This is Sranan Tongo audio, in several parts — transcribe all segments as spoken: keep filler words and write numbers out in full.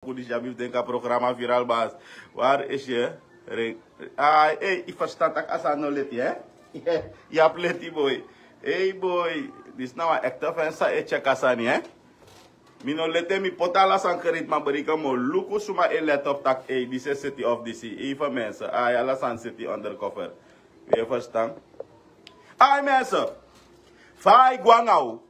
Kudisi abi fu denki a programa Viral Bas. Waar is je ring? Ai, ei, yu ferstan taki a sani no leti, hè? Yu abi leti, boy. Ei, boy. Disi na wan ekte fan san e check a sani, hè? Mi no leti, mi poti ala sani gereed, ma bereken mi o luku suma e let op taki, ei, disi e seti of disi. Even mensen, ai, ala sani seti undercover. Yu e ferstan? Ai, mensen. Fa a e go anga u?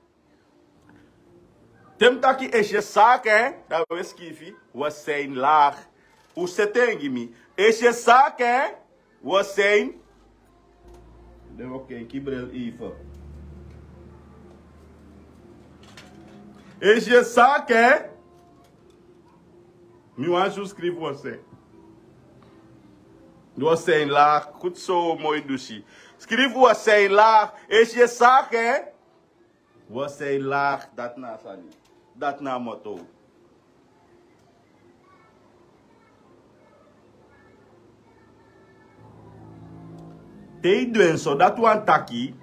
Te mi taki, is je zaak, hè? Dan u e skiifi, we zijn laag. U seti en gi mi. Is je zaak, hè? We zijn. Dan oké, kibril even. Is je zaak, hè? Mi wani skrifi we zijn. We zijn laag. Goed zo, mooi dusi. Skrifi we zijn laag. Is je zaak, hè? We zijn laag, dati na a sani. Dati na a motto. Te yu du en so, dati wani taki,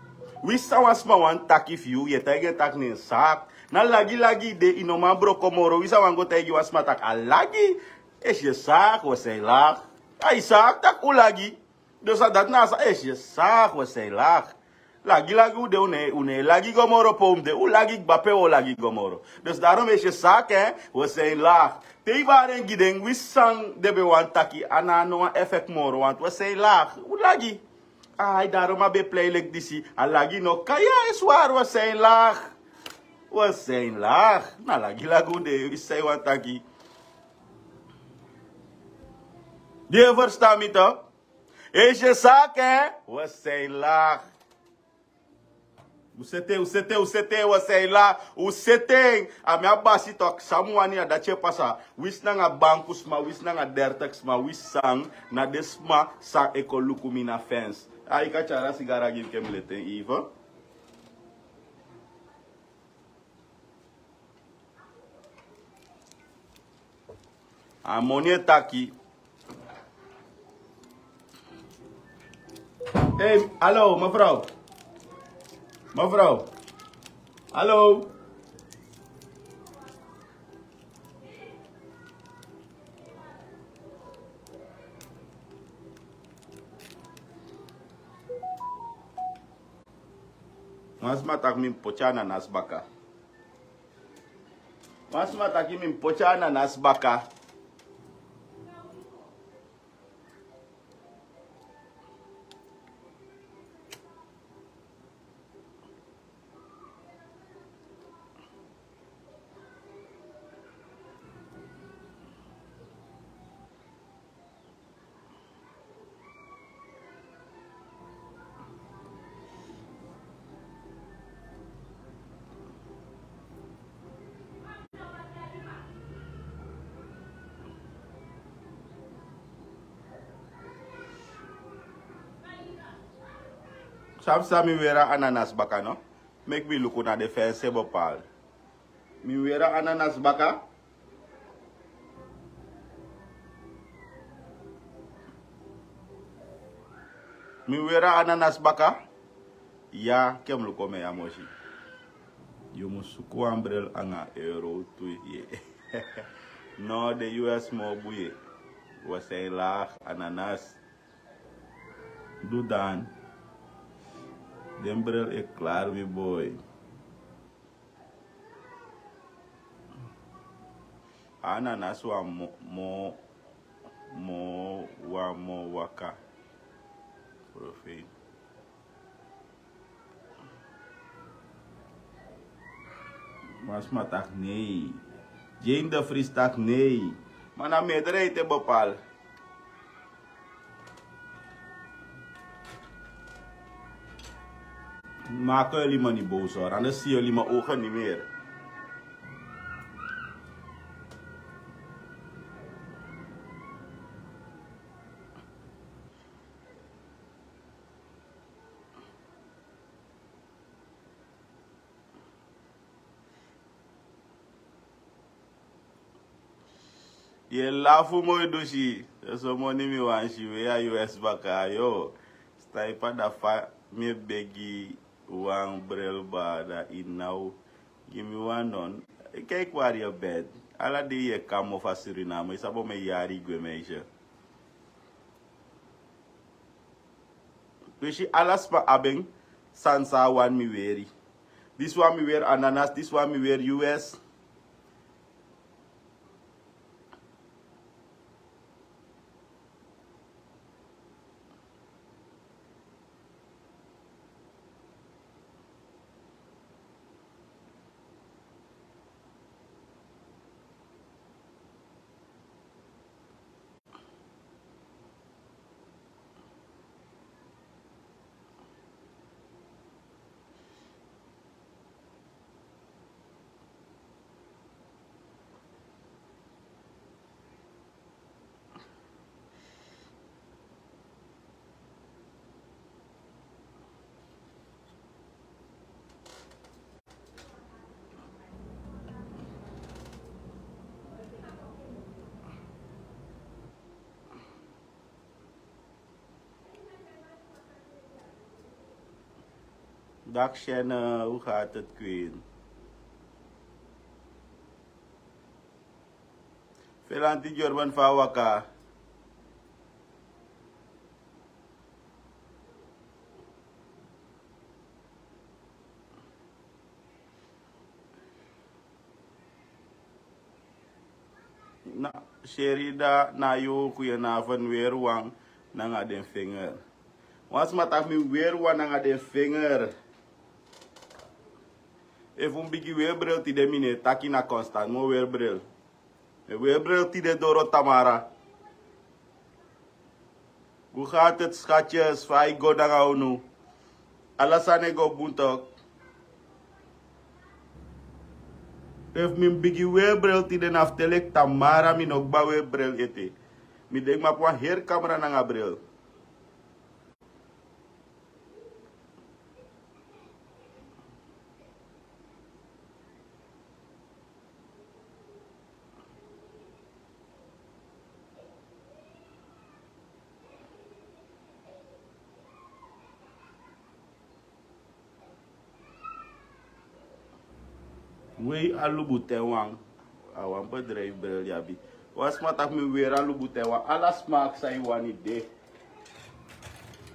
winsi san wan sma wani taki fu yu, yu e taigi en taki na en zaak. Na lagilagi yu de, yu no man broko moro. Winsi a wani go taigi wan sma taki a lagi, is je zaak, we zijn laag. A yu zaak taki u lagi. Dus a dati na a sani, is je zaak, we zijn laag. Lagilagi u de, u no e, u no e lagi go moro pe u mus de, u lagi kba pe u o lagi go moro. Dus daarom is je zaak, hè, we zijn laag. Te yu bari en gi den, winsi san den ben wani taki, a no abi no wan effect moro, want we zijn laag. U lagi. Ai, daarom a ben plei leki disi. A lagi no kan, ja, is waar, we zijn laag. We zijn laag. Na lagilagi u de, winsi san yu wani taki. Yu e ferstan mi toch? Is je zaak, hè? We zijn laag. U seti en, u seti en, u seti en, we zijn laag. U seti en. A mi a basi toch, san mi wani, a dati e pasa. Winsi nanga banku sma, winsi nanga dertig sma, winsi san, na den sma san e kon luku mi na fans. Ai, yu kan tyari a sigara gi mi, ke mi leti en even. A moni e taki. Hey, hallo, mevrouw. Mevrouw. Hallo. Wan sma taki mi mus poti ananas baka. Wan sma taki mi mus poti ananas baka. Sabi san mi weri a ananas baka, no? Meki mi luku na den fensi e bepaal. Mi weri a ananas baka. Mi weri a ananas baka. Ya, ke mi luku mi ya mosi. Yu mus suku wan bril anga euro tu ye. No, den U S moo bun ye. We zijn laag, ananas. Du dan. Den bril e klari, mi boy. Ananas wan mo, mo, mo, wan mo waka. Profeet. Wan sma taki nee. Jane de Vries taki nee. Ma na meerderheid e bepaal. Maken jullie me niet boos hoor, anders zie jullie mijn ogen niet meer. Yu e lafu moi dusi. So moni mi wani si, we a U S baka, yo. Staipa, da fa mi e begi wan bril, baa, da yu now gi mi wan non. Kijk waar je bent. Ala dei yu e kon mofu a Suriname, yu sabi omen yari yu gwe, meisje. Wi si ala sma abi en sani san a wani mi weri. Disi wan mi weri ananas, disi wan mi weri U S. Dag Shanna, hoe gaat het, Queen? Felanti Jorman, fa a waka? Na Sherida, na yu, goedenavond, weri wan nanga den vinger. Wan sma taki mi weri wan nanga den vinger. Efu mi bigin weri bril tide, mi no e taki na constant mi o weri bril. Mi e weri bril tide doro tamara. Hoe gaat het, schatjes? Fa e go nanga unu? Ala sani e go bun toch? Efu mi bigin weri bril tide, na fu te leki tamara mi no kba weri bril ete. Mi denki mi abi wan heri camera nanga bril. Wei a lubu ten wan. A wan bedrijf bril yu abi. Wan sma taki mi weri a lubu ten wan. Ala smaak san yu wani de.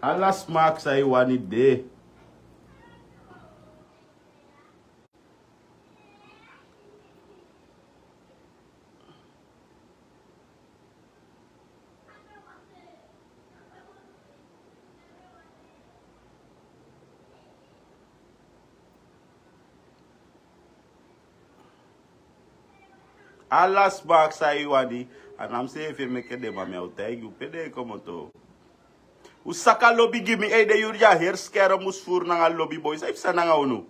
Ala smaak san yu wani de. Ala smaak san yu wani, a na mi seefi e meke den, ma mi o taigi yu pe den e komoto. Un saka lobi gi mi, ei, den yuru di a heri skerm mus furu nanga lobi boi, san yu psa nanga unu.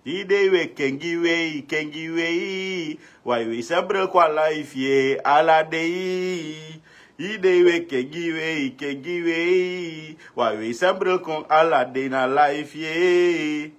Di dei we kengi wei, kengi wei. Wai wei san bril kon a life ye, ala dei. Di dei we kengi wei, kengi wei. Wai wei san bril kon ala dei na life ye.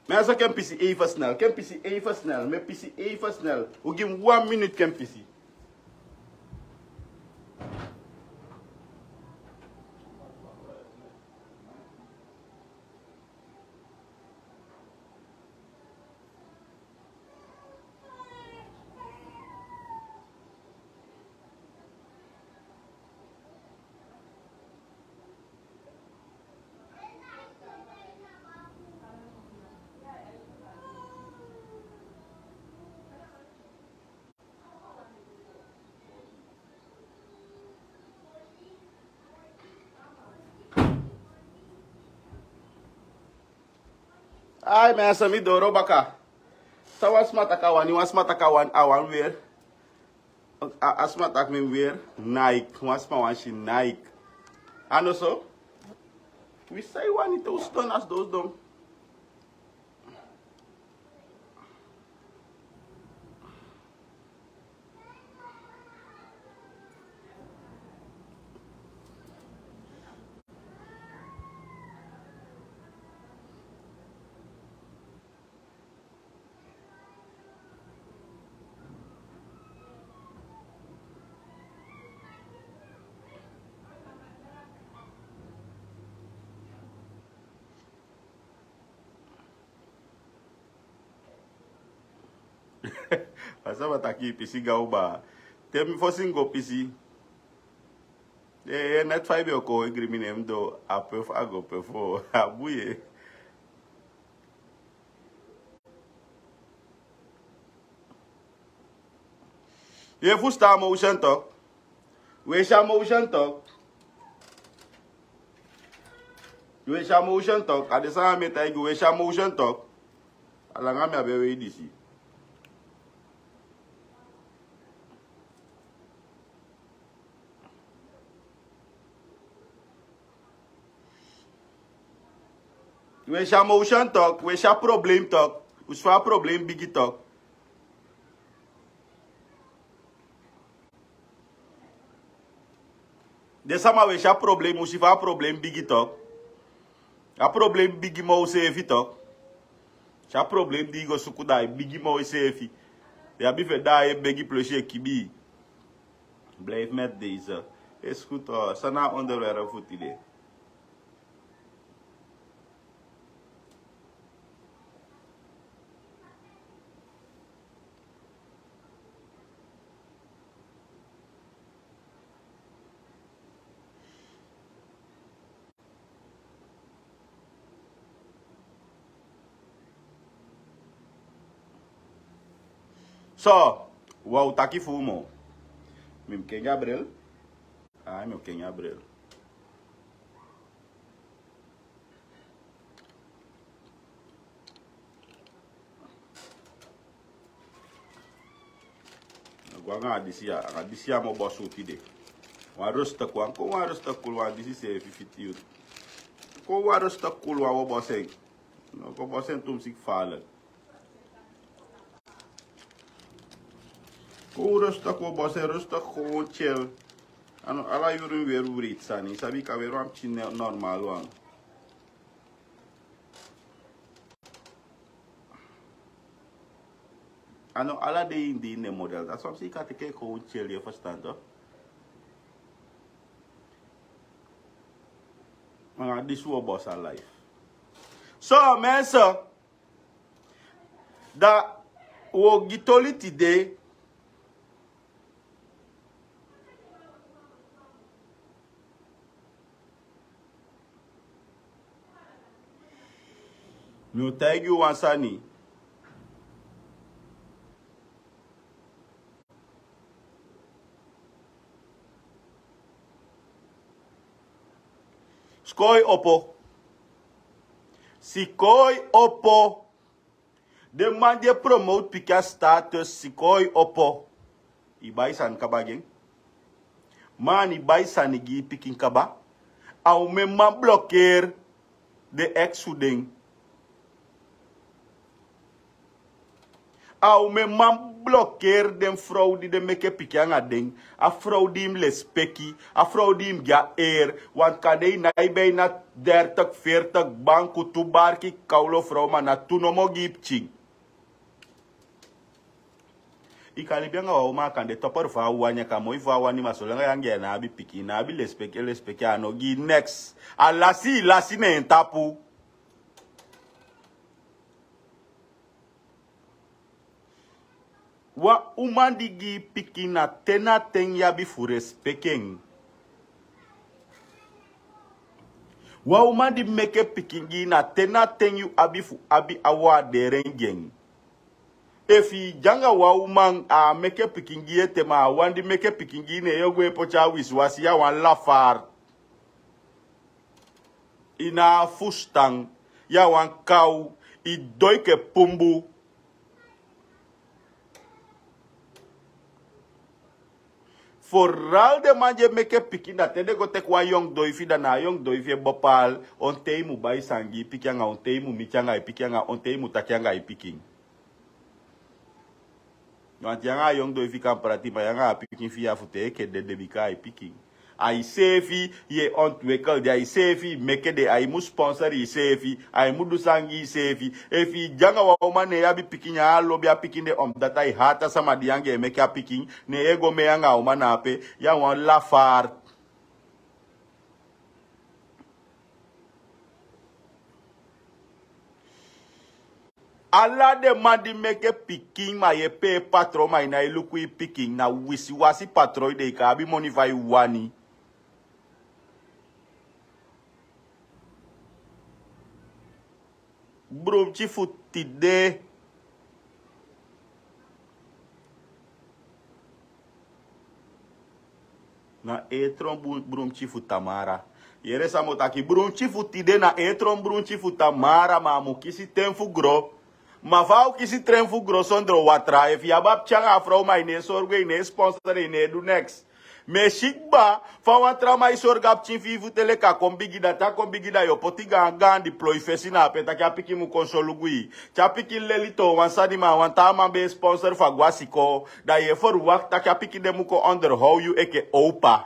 Mi a sa ken pisi even snel, ken pisi even snel, mi e pisi even snel. Un gi mi wan minut ken pisi. Ai, mi a sa mi doro baka. San wan sma taki a wani, wan sma taki a wani, a wani weri. A, a sma taki mi weri Nike, wan sma wani si Nike. A no so? Wi san yu wani te un sidon na sidon sidon. A sama taki pisi gaw baa. Te mi fosi mi go pisi. Ee, net fa i be o kon egri mi ne mi do a pe fu a go pe fu a bui. Yu e fusutan a motion tok? Wi e si a motion tok. Wi e si a motion tok. A de san a mi e taigi wi, wi e si a motion tok. A langa mi a be wei disi. Wi e si a motion tok, wi e si a problem tok. Wi si fa a problem bigi tok. Den sama wi e si a problem, wi si fa a problem bigi tok. A problem bigi moo useefi tok. Si a problem di i go suku da ai bigi moo useefi. Yu abi fu e da e begi plus yu e kibii. Blijf met deze. Is goed hoor. San na a onderwerp fu tide? So, wan o taki fu u moo. Mi mu kengi a bril. Ai, mi o kengi a bril. A go anga a disi ya, anga disi ya mi o bosi u tide. Wan rustig wan, kon wan rustig kul wan disi seefi fiti yu. Kon wan rustig kul wan wi o bosi en. No, kon bosi en tumsi gevaarlijk. Kon rustig wi o bosi en, rustig gewoon chill. A no ala yuru mi weri writi sani, i sabi i kan weri wan pikin normaal wan. A no ala dei ini den model. Dati wani si i kan teke en gewoon chill, yu e ferstan toch? Ma na disi wi o bosi a life. So, mensen, da wi o gi toli tide. Mi o taigi yu wan sani. Sikoi opo. Sikoi opo. Den man di e promote pikin a status, sikoi opo. I bai sani kaba gi en. Man, i bai sani gi i pikin kaba. A omen man blokeri den ex fu den. A omen man blokeri den frow di den meke pikin anga den. A frow di i mu lespeki, a frow di i mu gi a eer. Want kande i nái bijna dertig, veertig banku, tu barki kawlo frow, ma na tu nomo gi i pikin. I kan libi anga wan uman, a kan de topper fu a wan, a kan moi fu a wan, ma solanga yu anga en ná abi pikin, ná abi lespeki, lespeki a no gi i neks. A lasi i lasi na en tapu. Wan uman di gi i pikin, na te na ten yu abi fu respeki en. Wan uman di meke pikin gi i, na te na ten yu abi fu abi a waardering gi en. Efu i de anga wan uman, a meke pikin gi i ete, ma a wan di meke pikin gi i, ne yu o gwe poti a wisiwasi, yu a wan lafaard. I ná abi fusutan, yu a wan kaw, i doi enke pumbu. Vooral den man di e meke pikin, da te den go teki wan yongu doifi, da na a yongu doifi e bepaal on ten i mu bai sani gi i pikin anga on ten i mu miti anga i pikin anga on ten i mu taki anga i pikin. Want yu anga a yongu doifi kan prati, ma yu anga a pikin fi yu a fu te enke dede, bika a i pikin. A iseefi yu e ontwikkel den, a iseefi meke den, a i mu sponsor iseefi, a i mu du sani gi iseefi. Efu i de anga wan uman ne yu abi pikin, yu á lobi a pikin de, omdat a i hati a sama di yu anga en meke a pikin, ne yu e go mee anga a uman na ape, yu a wan lafaard. Ala den man di meke pikin ma yu e pee patron ma yu nái luku yu pikin na wisiwasi patron yu de yu kan abi moni fa yu wani. Brumtyi fu tide. Na etron brumtyi fu tamara. Yere san mi o taki brumtyi fu tide na etron brumtyi fu tamara ma a mu kisi ten fu gro. Ma fa a o kisi ten fu gro sondro watra efu yu abi a pikin anga a frow ma yu no e sorgu en yu no e sponsor en yu no e du neks. Mi e si kba fa wan tra man e sorgu a pikin fi yu fu te leki a kon bigi dati a kon bigi da yu o poti gaangaan di ploi fesi na ape taki a pikin mu kon solugu yu. Te a pikin leli toon wan sani ma a wan taa man be e sponsor fu a go a sikoo da yu e ferwakti taki a pikin de mu kon onderhow yu enke owpa.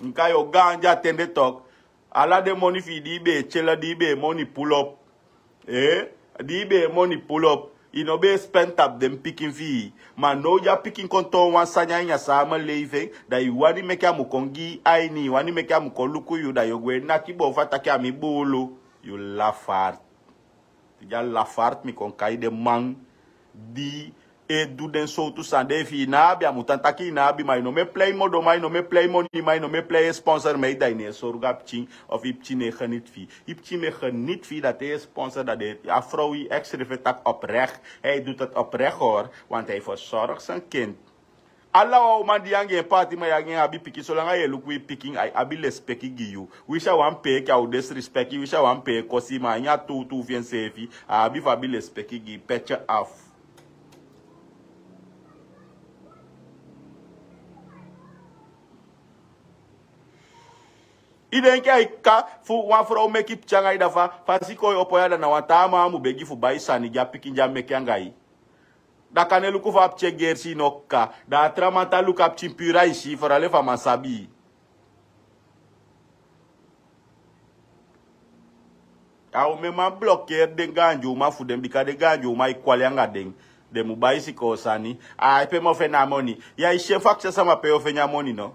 Nka yu o gaandi a ten de tok. Ala den moni fi yu di yu be e tyele di yu be e moni pulop. Di yu be e moni pulop yu no be e spen tapu den pikin fi yu. Ma now di a pikin kon toon wan sani a ini a sama leifi en da yu wani meke a mu kon gi yu a ini yu wani meke a mu kon luku yu da yu o gwe naki boofu a taki a mi buulu. Yu lafu arti. Di a lafu arti mi kon kai den man di e du den sowtu sani de efu yu no abi a mu tan taki yu no abi ma yu no mu e plei modoman yu no mu e plei moniman yu no mu e plei e sponsor mei da yu no e sorgu a pikin. Of yu pikin no e geniti fi yu yu pikin mu e geniti fi yu da te yu e sponsor da den a frow yu eksrefi e taki oprek. Hei du teti oprek hori. Want hei fersorgu sen kind. Ala wan uman di yu anga en paati ma yu anga en abi pikin solanga yu e luku yu pikin ai abi lespeki gi yu. Wisi a wan peeki a o desrespeki wisi a wan peeki kosi ma a ini a tuutuu fi enseefi a abi fu abi lespeki gi yu petje afu. I denki a e ka fu wan frow meki pikin anga i dafa fasi kon i opo ya da na wan taa man a mu begi fu bai sani gi a pikin di a meki anga i. Da kande luku fu a pikin e gersi i no kaka da a tra man tan luku a pikin puru a i si forale fu a man sabi i. A umeman blokeri den gaandyuma fu den bika den gaandyuma e kwali anga den. Den mu bai sikoo sani. Ai pe mi o feni a moni? Yu ai si en fu akisi a sama pe yu o feni a moni no?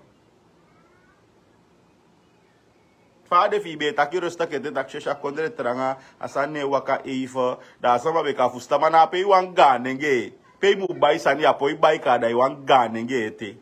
Fa a de fi i be e taki rosita kete taki sosi a kondre tranga a sani no e waka eife. Da a sama be kan fusutan ma na a pe i wan gaanengee. Pe i mu bai sani a poi bai kaa da i wan gaanengee ete.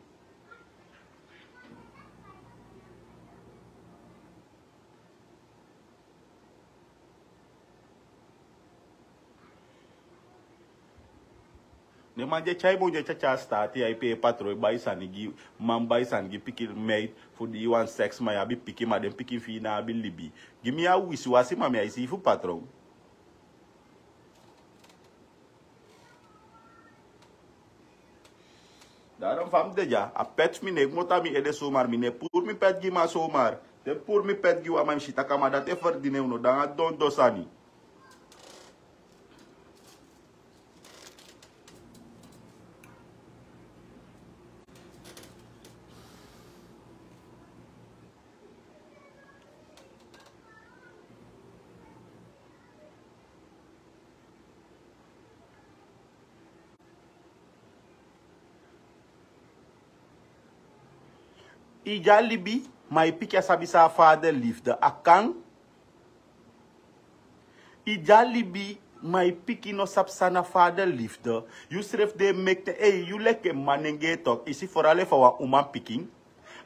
Ne man di e tyai bon di e tyatya a staati ya i pee patron e bai sani gi man bai sani gi pikin meit fu di i wan seks ma yu abi pikin ma den pikin fi i na abi libi. Gi mi a wisiwasi ma mi ai si i fu patron. Daron fa mi de dya a pet fu mi ne kmoto a mi ede somar mi ne puru mi pet gi man somar. Te mi puru mi pet gi wan man mi si taki a man dati e ferdini en unu dan a don don sani. I de a libi ma i piki a sabi san a fader lifde a kan. I de a libi ma i piki no sabi san na fader lifde. Yu srefi de e meki ten ei yu leki en mama nengee toki i si forale fu a wan umanpikin.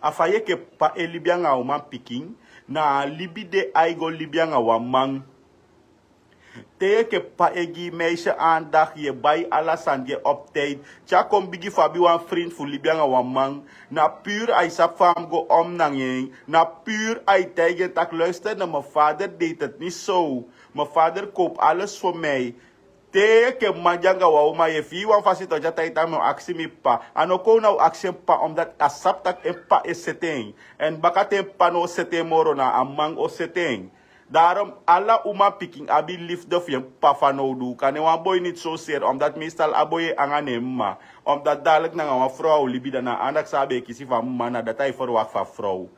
A fa yu enke p'pa e libi anga a umanpikin na a libi de ai go libi anga wan man. Te yu enke p'pa e gi i meisi andak yu e bai ala sani gi en opteit. Te a kon bigi fu abi wan frinti fu libi anga wan man na puru ai sabi fa a mus go om nanga en. Na puru ai taigi en taki luister na mi fader deiti eti ni sow. Mi fader kowpu ales fu mi. Te yu enke mama di anga wan uman yu e fii wan fasi toki a taigi taki mi o aksi mi p'pa. A no kon na o aksi en p'pa omdati a sabi taki en p'pa e seti en. Èn bakaten p'pa no o seti en moro na a man o seti en. Darom ala umanpikin abi lifde fu en p'pa fanowdu kande wan boi niti soseri omdati meestal a boi e anga na en mma. Omdati dadilik nanga wan frow a o libi da na a andaki san a be e kisi fu a mma na dati a e ferwaki fu a frow.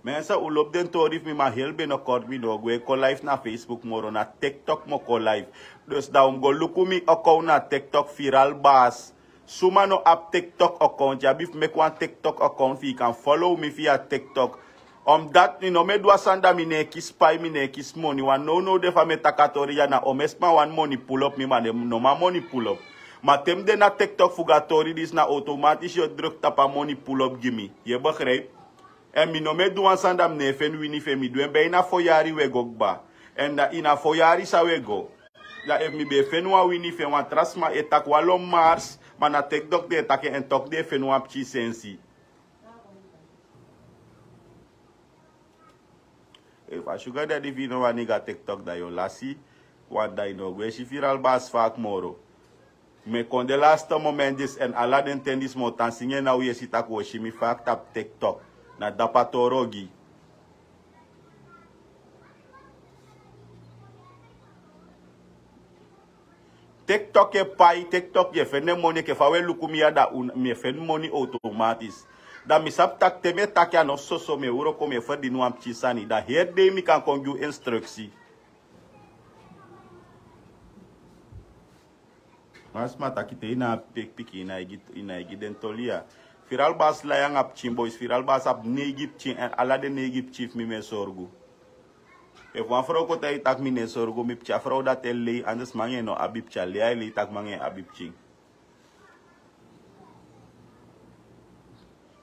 Mense un lobi den tori fu mi ma heli ben no kori mi no gwe kon life na facebook moro na tiktok mi o kon life. Dus dan un mus go luku mi okown na tiktok viral bas. Suma no abi tiktok okown te abi fu meki wan tiktok okown fu yu kan follow mi via tiktok. Omdat mi no mu e du a sani, dan mi no e kisi pai, mi no e kisi moni. Wan nownow de fa mi e taki a tori ya, na omen sma wani moni pulop mi, ma den no man moni pulop. Ma te mi de na TikTok fu go a tori disi, na automatis yu o druk tapu a moni pulop gi mi. Yu e begrijp? Èn mi no mu e du wan sani dan mi no e feni wini fu en. Mi du en bina fo yari, wi e go kba. Èn na ini a fo yari san wi e go, dan efu mi be e feni wan wini fu en, wan tra sma e taki wan lon mars, ma na TikTok den e taki en, èn tok den e feni wan pikin sensi. Efu a sugar daddy fu yu no wani go a TikTok, dan yu o lasi. Want dan yu no o go e si Viral Bas fak moro. Mi e kon de laste moment disi, èn ala den ten disi mi o tan singi en, now yu e si tak' wi o si mi fak tapu TikTok. Na dapu a toro gi. TikTok e pai, TikTok yu e feni moni, enke fa wi e luku mi ya, dan un- mi e feni moni automatis. Dan mi sabi tak' te mi e taki a no soso, mi e wroko, mi e ferdini wan pikin sani. Dan heri dei mi kan kon gi un instruksi. Wan sma taki te yu na a peki pikin, yu na e gi, yu na e gi den toli ya. Viral Bas lai nanga pikin boys, Viral Bas abi neigi pikin, èn ala den neigi pikin fu mi mi e sorgu. Efu wan frow kon taigi yu tak' mi no e sorgu mi pikin, a frow dati e lei, anders mi nanga en no abi pikin, a lei a e lei tak' mi nanga en abi pikin.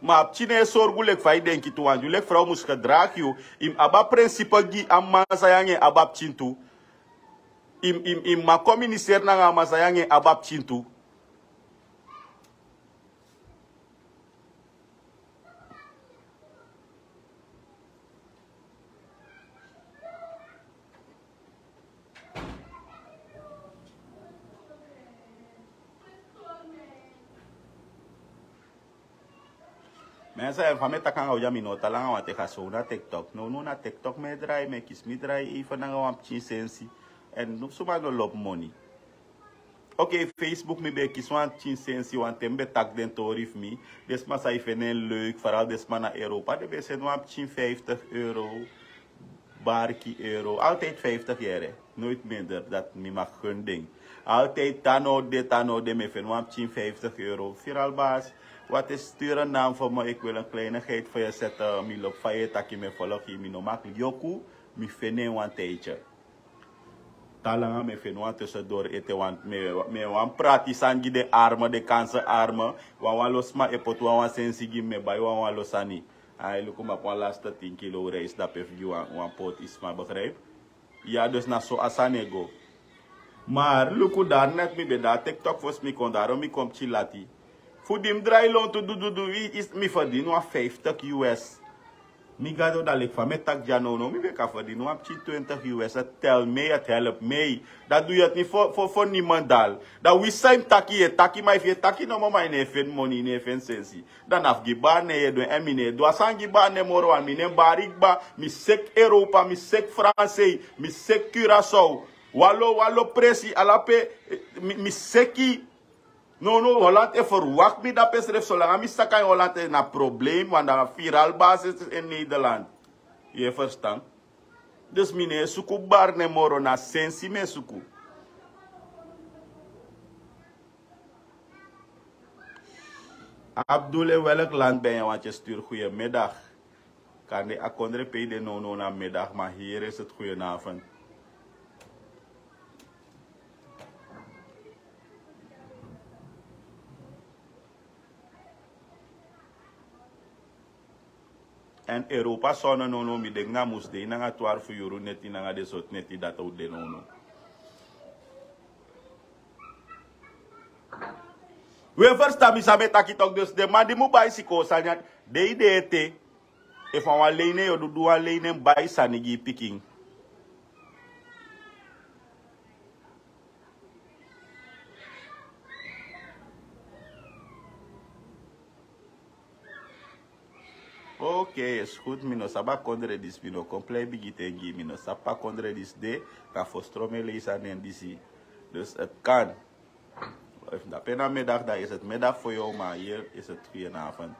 Ma a pikin no e sorgu leki fa yu denki tu, want yu leki frow mus gedragi yu. Yu mus abi a prinsipe gi a man san yu nanga en abi a pikin tu. Yu mus- yu mus- yu mus man kominiseri nanga a man san yu nanga en abi a pikin tu. Mensen, fa mi e taki nanga unu dya, mi no tan langa wan teki a sow na TikTok. Nownow na TikTok mi e drai, mi e kisi mi drai even nanga wan pikin sensi. Èn no suma no lobi moni. Oké, Facebook mi be e kisi wan pikin sensi, want te mi be taki den tori fu mi, den sma san e feni en leuk, vooral den sma na Europa, den be e seni wan pikin vijftig euro, barki euro, altijd vijftig yere. Nooit minder, dat mi mag gun ding. Altijd tanode, tanode, mi e feni wan pikin vijftig euro. Viral Bas, wat is, stuur een naam voor me, ik wil een kleinigheid voor je zetten. Mi lobi fa yu e taki, mi e folg yu, mi no mag yoku, mi feni en wan tijdje. Tan langa mi e feni wan tussendoor ete, want mi, mi e wani prati sani gi den arme, den kansen arme. Wan wan lo sma e poti wan wan sensi gi mi, mi e bai wan wan lo sani. A e luku mi abi wan laste tin kilo rijst dape fu gi wan, wan poti sma, begrijp? Ya, dus na so a sani e go. Maar luku, daarnet mi be de na TikTok fosi mi kon, daarom mi kon pikin lati. Fu di mi drai lontu du du du, wi is mi ferdini wan vijftig U S. Mi gado, dan leki fa mi e taki dya nownow, mi be kan ferdini wan pikin twintig U S, het telt mee, het helpt mee. Dat doe je het niet voor, voor, voor niemendal. Dan wi san yu mus taki, yu e taki, ma efu yu e taki nomo ma yu no e feni moni, yu no e feni sensi, dan na fu gi bari nen yu e du en, èn mi no e du a sani gi bari nen moro, want mi no e bari kba, mi seki Europa, mi seki Fransei, mi seki Curaçao. Wan lo, wan lo presi, ala pe, eh, mi, mi seki. Nownow, Holland e verwacht mi dape srefi, solanga mi saka in Holland, eh, na probleem, want dan Viral Bas is in Nederland. Yu e ferstan? Dus mi no e suku bari nen moro, na sensi mi e suku. Abdul, in welk land ben je, want je stuurt goedemiddag. Kande a kondre pe yu de nownow na middag, maar hier is het goedenavond. Èn Europa sone nownow, mi denki na musdei nanga twarfu yuru neti nanga den sortu neti dati o de nownow. Wi e ferstan mi san mi e taki tok, dus den man di mu bai sikoo sani, a dei de ete. Efu a wan leinen yu o du, du wan leinen, bai sani gi yu pikin. Oké, is goed. Mi no sabi a kondre disi, mi no kon plei bigi ten gi yu, mi no sabi pe a kondre disi de, na fostromen leisi a nen disi. Dus het kan. Efu dape na middag, dan is het middag voor jou, maar hier is het goedenavond.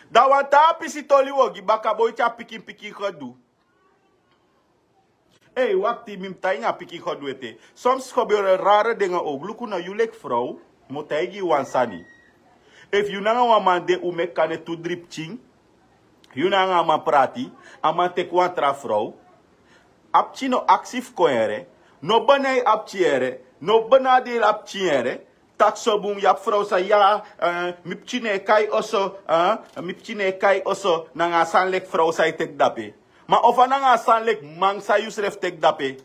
Dan wan taa pisi toli wi o gi baka, boiti a pikin pikin gedu. Ei, wakti, mi mus taigi a pikin gedu ete. Soms gebeuren rare dingen ook. Luku now, yu leki frow, mi o taigi yu wan sani. Efu yu nanga wan man de, un meki kande tu dri pikin. Yu nanga a man prati. A man teki wan tra frow. A pikin no aksi fu kon yere. No benei a pikin yere. No benadeli a pikin yere. Taki so bun, yu abi frow san ya, eh, mi pikin no e kai oso, eh, mi pikin no e kai oso, nanga a sani leki frow san yu teki dape. Ma ofa nanga a sani leki man san yusrefi teki dape.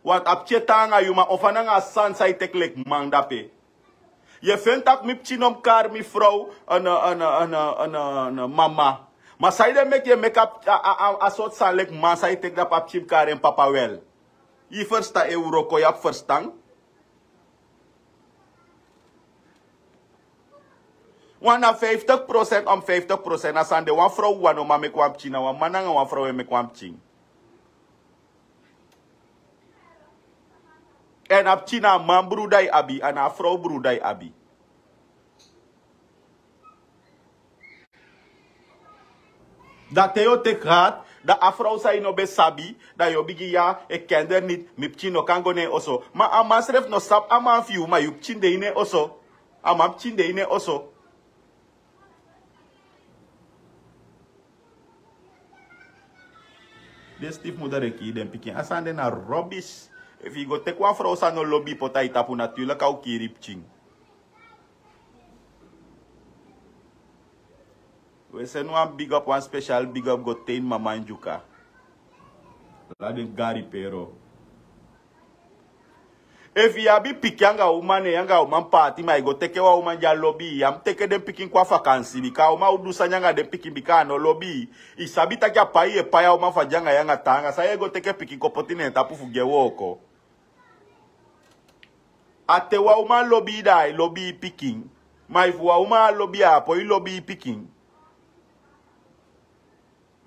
Want a pikin e tan nanga yu, ma ofa nanga a sani san yu teki leki man dape. Yu e feni taki mi pikin no mus kari mi frow, eh, eh, mama. Ma sanede meki yu e meki a, a, a, a sortu sani leki man san yu teki dape, a pikin mus kari en papa wel. Yu ferstan, e wroko, yu abi ferstan. Wan na vijftig procent om vijftig procent, na sani de. Wan frow, wan no man meki wan pikin, na wan man nanga wan frow e meki wan pikin. Èn a pikin na a man bruda yu abi, a na a frow bruda yu abi. Da te yu o teki hati, da a frow san yu no ben sabi, da yu o bigin ya, e kende niti, mi pikin no kan go na en oso. Ma a man srefi no sabi a man fu yu, ma yu pikin de ini en oso. A man pikin de ini en oso. Den stiefmoeder e kiri den pikin. A sani de na robis. Efu yu go teki wan frow san no lobi yu poti a yu tapu, natuurlik a o kiri yu pikin. We seni wan big up, wan special big up go te ini mama ini Dyuka. Ala den gari pero. Efu yu abi pikin anga uman, ne yu anga uman paati, ma yu go teke wan uman di a lobi yu, yu á mu teke den pikin kon a vakansi, bika a uman o du sani anga den pikin, bika a no lobi yu. Yu sabi taki a pai yu e pai a uman fu a de anga yu anga taanga, san yu e go teke pikin kon poti na en tapu fu gi en wooko? A te wan uman lobi yu, da ai lobi yu pikin. Ma efu wan uman á lobi yu, a á poi lobi yu pikin.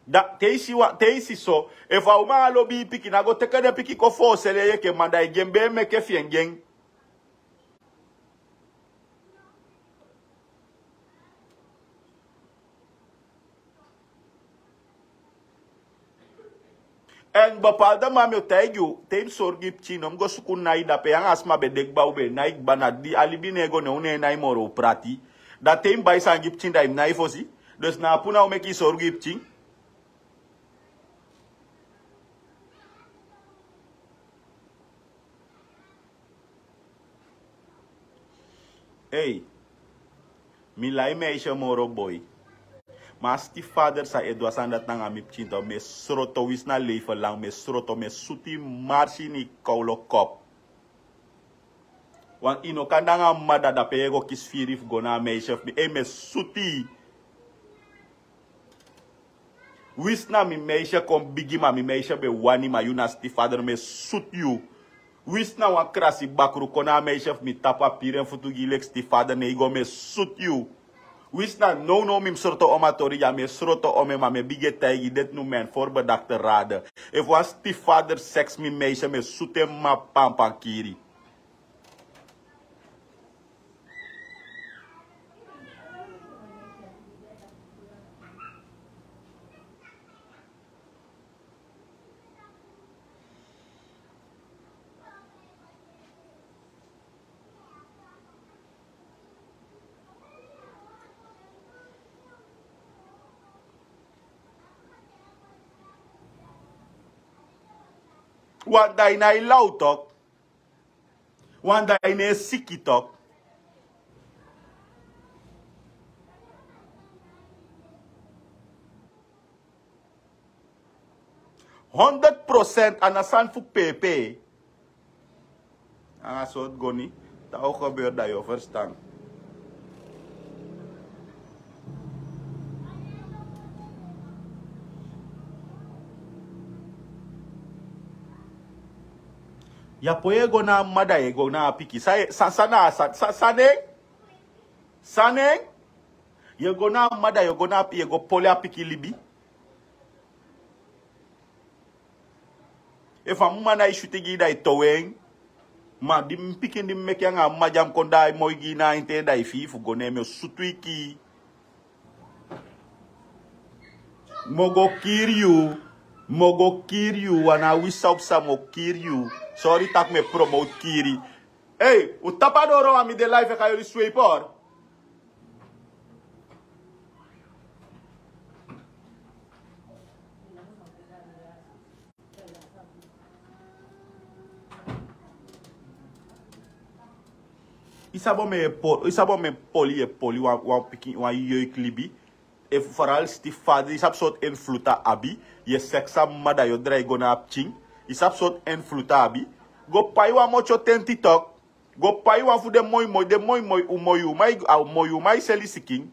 Da te yu si wan, te yu si so, efu a uman á lobi yu pikin, a go teke den pikin kon foseli en enke man, da yu gi en bee meke fi en gi en. Èn bepaalde man, mi o taigi yu, te yu mus sorgu yu pikin, no mus go suku nai dape. Yu anga a sma be de kba, u be e nai kba, na di a libi no e go, ne un no e nai moro, u prati. Da te yu mus bai sani gi pikin, da yu mus nai fosi. Dus na a puna o meki yu sorgu yu pikin. Ei, mi lai meisje moro boi. Ma a stiefvader san e du a sani dati nanga mi pikin, dan mi e sroto, winsi na leven lang, mi e sroto, mi e sutu yu marsi ini yu kowlokop. Want yu no kan de anga mma, da dape yu e go kisi firi fu go na a meisje fu mi. Ei, mi e sutu yu. Winsi na mi meisje kon bigi, ma mi meisje be wani, ma yu na stiefvader, mi e sutu yu. Winsi na wan krasi bakru kon na a meisje fu mi tapu, a piri en futu gi yu leki stiefvader, ne yu go, mi e sutu yu. Winsi na nownow mi mus sroto om a tori dya, mi e sroto om en, ma mi e bigin e taigi yu, dit moment voorbedachte raden. Efu wan stiefvader seks mi meisje, mi e sutu en mma pampan kiri. Wan dai na i law tok. Wan dai na e siki tok. Honderd procent a na sani fu pepe. Anga sortu goni, te a o gebeur da yu o ferstan. Ya poi e go na a mma da yu e go na a pikin. Sa, sa, sa na, sa, sa, sani. Sani. Yu e go na a mma da yu e go na a pi-, yu e go poli a pikin libi. Efu a mma nái switi gi yu da yu towe en. Ma di mi pikin di mi meki anga a mma di a mu kon daai moi gi yu na a ini ten, da yu fii fu go, ne mi o sutu yu kii. Mi o go kiri yu. Mi o go kiri yu. A na wisa o psa, mi o kiri yu. Sori taki mi e promote kiri. Ei, un tapu a doro, a mi de live e kai yu sweeper. Yu sabi omen e poli, yu sabi omen poli, yu e poli wan, wan pikin, wan yoik libi. Efu faral siti fadra, yu sabi sortu en fluta abi. Yu e seks a mama, da yu o drai go na a pikin. Yu sabi sortu en fluta abi. Go pai wan motyo tenti tok. Go pai wan fu den moi moi, den moi moi, u moi u mai, a moi u mai seli sikin.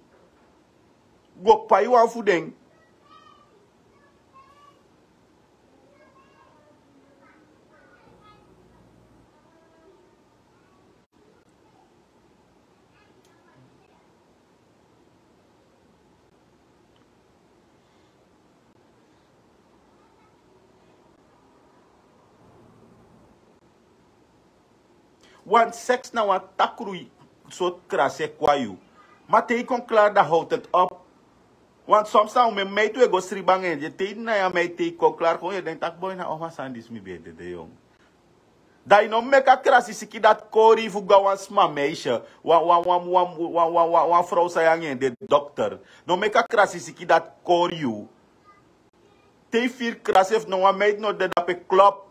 Go pai wan fu den. Wan seks na wan takru sortu krasi e kon na yu. Ma te yu kon klari, dan howtu eti op. Wan soms na un meiti un e go sribi anga en, te yu na yu a meiti, te yu kon klari, kon yu e denki taki: boi, na oma sani disi, mi ben e dede yongu. Dan yu no meki a krasi siki dati kori yu fu go na wan sma meisje, wan, wan, wan, wan, wan, wan, wan, wan frow san yu anga en de dokter. No meki a krasi siki dati kori yu. Te yu firi krasi, efu no wan meiti no de dape, klop.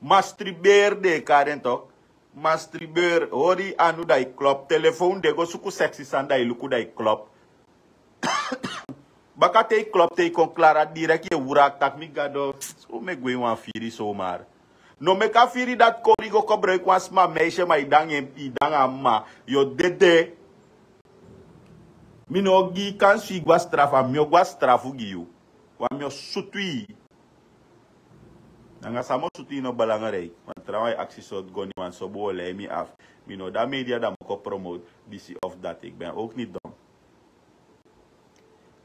Masturberi den e kari en tok. Masturberi, hori yu anu, da yu klop. Telefon de, go suku seksi sani, da yu luku, da yu klop. Baka te yu klop, te yu kon klari, direkt yu e wraki taki: mi Gado, so mi e gwe ini wan firi somar. No meki a firi dati kori yu go kobroiki wan sma meisje, ma yu de anga en, yu de anga a mama, yu o dede. Mi no o gi yu kansi fu yu go na strafu, a mi o go na strafu gi yu. Wan mi o sutu yu. Nanga san mi o sutu yu no belangrijk. Wan trawan e aksi sortu goni, wan sobu o lei mi afu. Mi no de na media dan mi o kon promote disi of dati. Ik ben ook niet dom.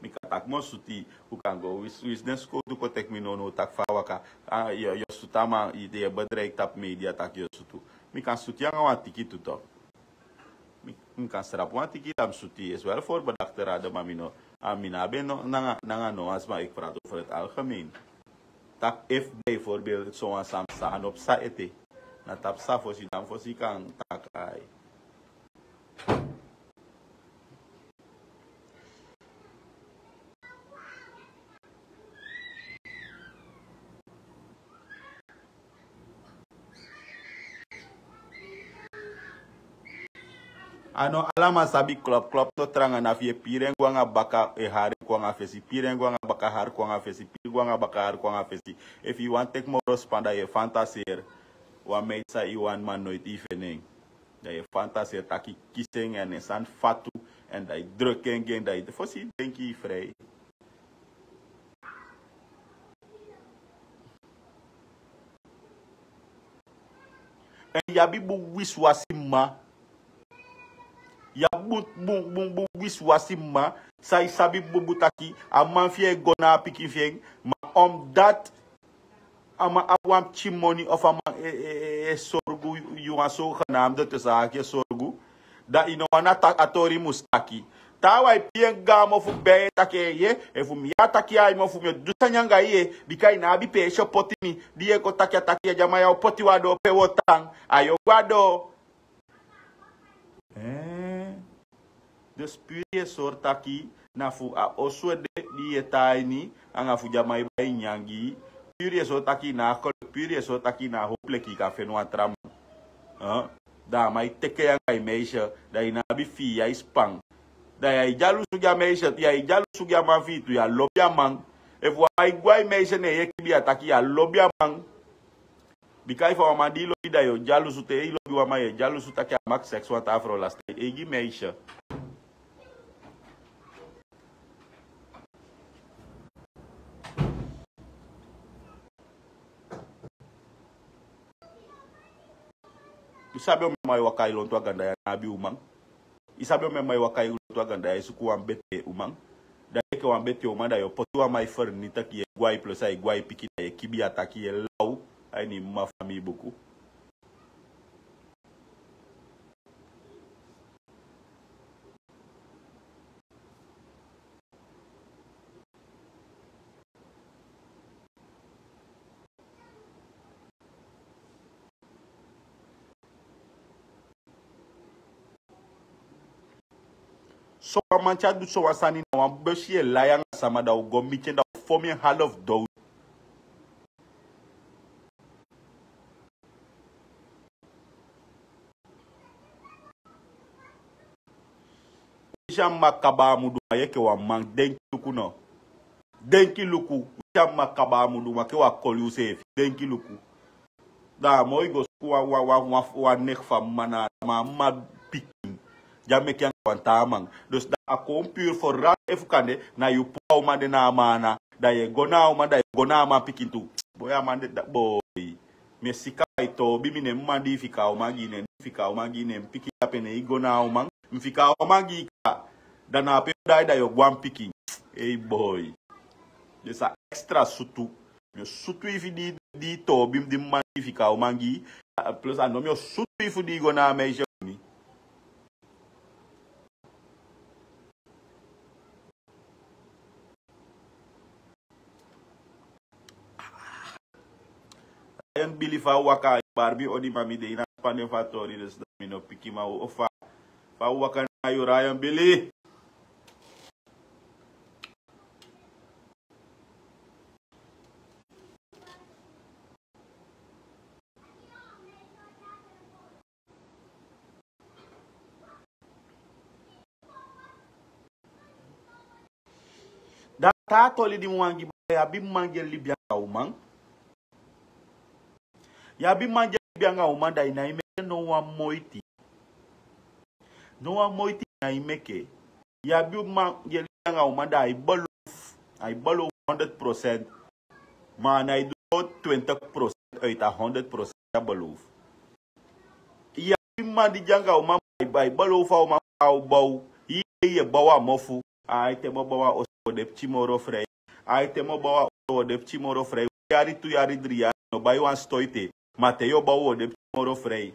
Mi kan taki mi o sutu yu, un kan go wisi, wisi den skowtu kon teki mi nownow taki fa a waka. Ah, yu, yu o sutu a man, yu, yu e bedreig tapu media taki yu o sutu. Mi kan sutu yu anga wan tiki tu tok. Mi, mi kan srapu wan tiki dan mi sutu yu. Is wel voorbedachte raden, ma mi no, a mi no abi en nanga, nanga no wan sma, ik praat over het algemeen. Taki efu bijvoorbeeld sowan sani psa, a no psa ete. Na tapu psa fosi, dan fosi yu kan taki ai. A no ala man sabi klop, klop no tranga. Na fu yu e piri en go anga baka, e hari kon anga fesi, piri en go anga baka, hari kon anga fesi, piri go anga baka, hari kon anga fesi. Efu yu wani teki moro span, dan yu e fantaseri. Wan meid san yu wani, ma noiti yu feni en. Dan yu e fantaseri taki yu kisi en, èn en sani fatu, èn dan yu druk en gi en, dan yu fosi denki yu frei. Èn yu abi bun wisiwasi mma. Yu abi bun, bun, bun, bun wisiwasi mma. San yu sabi bun bun taki a man fi en e go na a pikin fi en. Ma omdat a man abi wan pikin moni of a man e, e, e, e sorgu yu, wan zogenaamde tussen haakjes sorgu. Dan yu no wani a ta-, a tori mus taki. Taawan e pii en gaan mofu, ben e taki en, efu mi yee a taki ya, a mofu mi o du sani anga yu, bika yu no abi peesi o poti mi. Di yu e kon taki a taki ya, di a man ya o poti wan doo pe wi o tan. A yu o go a doo. Eh. Dus puru yu e sori taki na fu a osu ede di yu e tan a ini, anga fu di a man e bai nyanyan gi yu. Puru yu e sori taki na a kol-, puru yu e sori taki na a hopelijk yu kan feni wan tra man. Eh? Dan a man e teke yu anga yu meisje, dan yu no abi fi yu, yu e span. Dan yu e dyalusu gi a meisje, yu e dyalusu gi a man fi yu tu, yu á lobi a man. Efu wan man e go a yu meisje, ne yu e kibi a taki yu á lobi a man. Bika efu a wan man di yu lobi, dan yu o dyalusu. Te yu lobi wan man, yu e dyalusu taki a maki seks wan taa frow lasta yu eigi meisje. Yu sabi omen man e waka e lontu a ganda ya, a no abi uman. Yu sabi omen man e waka e lontu a ganda ya e suku wan betee uman. Dan yu enke wan betee uman, dan yu o poti wan man e fernitiki, yu e go a yu plus, a e go a yu pikin, dan yu e kibi a taki, yu e law a ini yu mma famii buku. So wan man te a du so wan sani, na wan besi yu e lai anga sama, dan u go miti en, dan u fomi en half dowd. Wisi a mma kaba a muduman yu enke wan man. Denki luku no. Denki luku. Wisi a mma kaba a muduman enke wan koli useefi. Denki luku. Da a moi go suku wan wan wan wan wan negi fu a mma na a mma pikin. Di a meki anga wan taa man. Dus da a kon puru foral efu kande na yu puu a uman de na a man ana. Da yu e go na a uman da yu e go na a man pikin tu. Boi a man de da boi. Mi e si kaba e toobi mi ne mi man di i fika a uman gi i ne mi fika a uman gi i ne mi pikin dape ne i go na a uman. Mi fika a uman gi i kaba. Da na ape yu o daai da yu o go a mi pikin. Ei boi. Disi a extra sutu. Mi o sutu i fu di di i toobi mi di mi man di i fika a uman gi i. Plus a no mi o sutu i fu di i go na a meisje fu mi. Ryan Billy fa waka. Barbie odi mami de ina pande fa tori dus da mi no piki ma o fa fa waka na yu Ryan Billy. Da taa toli di mi wan gi baka yu abi man di e libi anga uman. Yu abi man di e libi anga uman da i na i meke no wan moiti. No wan moiti na i meke. Yu abi man di e libi anga uman da a e beloof a e beloof honderd procent. Ma a na e du no twintig procent uit a honderd procent a beloof. Yu abi man di de anga uman bai bai balo fa uman fa o bow. Yu e bow a mofu. Ai te mi o bow a oso o de pikin moro frei. Ai te mi o bow a oso o de pikin moro frei. Yari tu yari dri yari no bai wan sito ete. Ma te yu o bow o de pikin moro frei.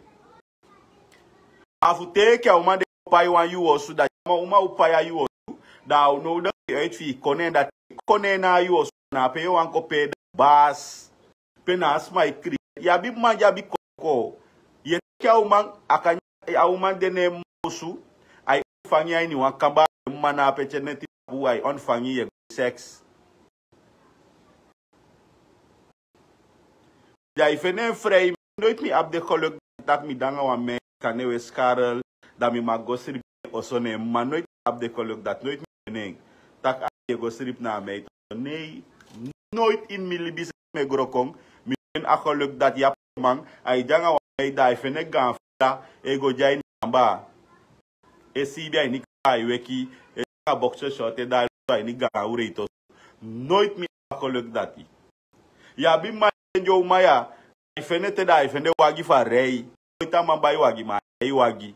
A fu te enke a uman de o pai wan yu osu da a uman o pai a yu osu. Da a o now dati uit fi i kon ne en dati kon ne en na a yu osu. Na a pe yu o wan kon pe da baas. Pe na a sma e kri. Yu abi man di abi koko. Yu e teki a uman a kan a uman de ne en osu. A e ontfangi a ini wan kamba. A man na a pe te neti tabu a e ontfangi yu e go seks. Da i feni en frei. Noiti mi abi de kolok dati mi de anga wan men kan ne we skarel. Da mi man go sribi en oso ne en man noiti mi abi de kolok dati noiti mi feni en. Taki a yu e go sribi na a mei. Nei. Noiti ini mi libi seti mi e gro kon. Mi feni a kolok dati yapi man a e de anga wan mei da a e feni en gaan fila e go de a ini kamba. E siibi a ini kamba a e weki. E de anga bokse sorte da a e loso a ini gaan ure ito. Noiti mi abi a kolok dati. Yu abi man e fende uman ya. A e fende te da a e fende wagi fu a rei. Noiti a man bai wagi ma a rei wagi.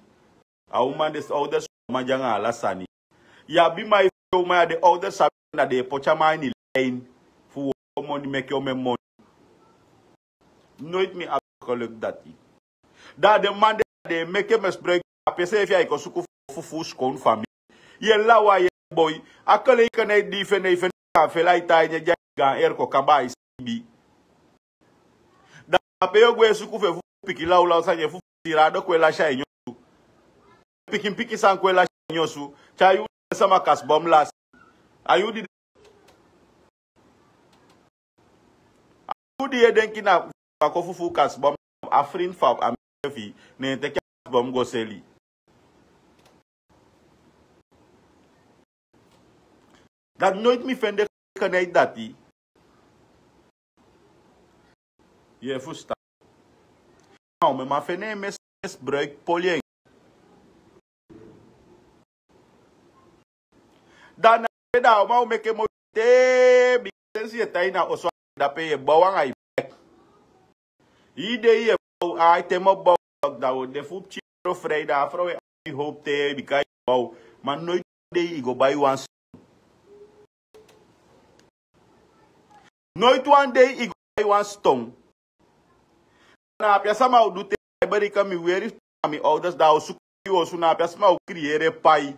A uman de ouders uman de anga ala sani. Yu abi man e fende uman ya de ouders sabi na den e poti a man a ini lein fu wooko moni meke omen moni. Noiti mi abi a kolok dati. Da den man de den e meke mesbruik. A pe seefi a e kon suku fufuu sikon famili. Yu e law a yu e boi. A kele yu kan na e di fende yu fende gaan fela yu tai ne di a yu gaan erko kaba a e siibi. Da a pe yu o gwe e suku fu e fufuu pikin lawlaw sani e fufuu sira a do kon e lasi a ini osu. Pikin pikin sani kon e lasi a ini osu. Te a yu de sama kasbom lasi. A yu di a yu di e denki na a kon fufuu kasbom. A frin fa a mi seefi ne en teki a kasbom go seli. Dati noiti mi fende. Kene dati. Yu e fusutan? Now mi man feni en mes mes bruik poli en. Dan na pe da a uman o meke moi te bika sensi yu e tan ini a oso. Dape yu e bow anga yu bek. Yu dei yu e bow ai te mi o bow. Da wi o de fu pikin moro frei da a frow e abi howpu te bika yu bow. Ma noiti wan dei yu go bai wan ston. Noiti wan dei yu go bai wan ston. Na ape a sama o du te a e berika mi weri fu tan na mi owdes da a o suku yu osu na ape a sama o kriyeri e pai.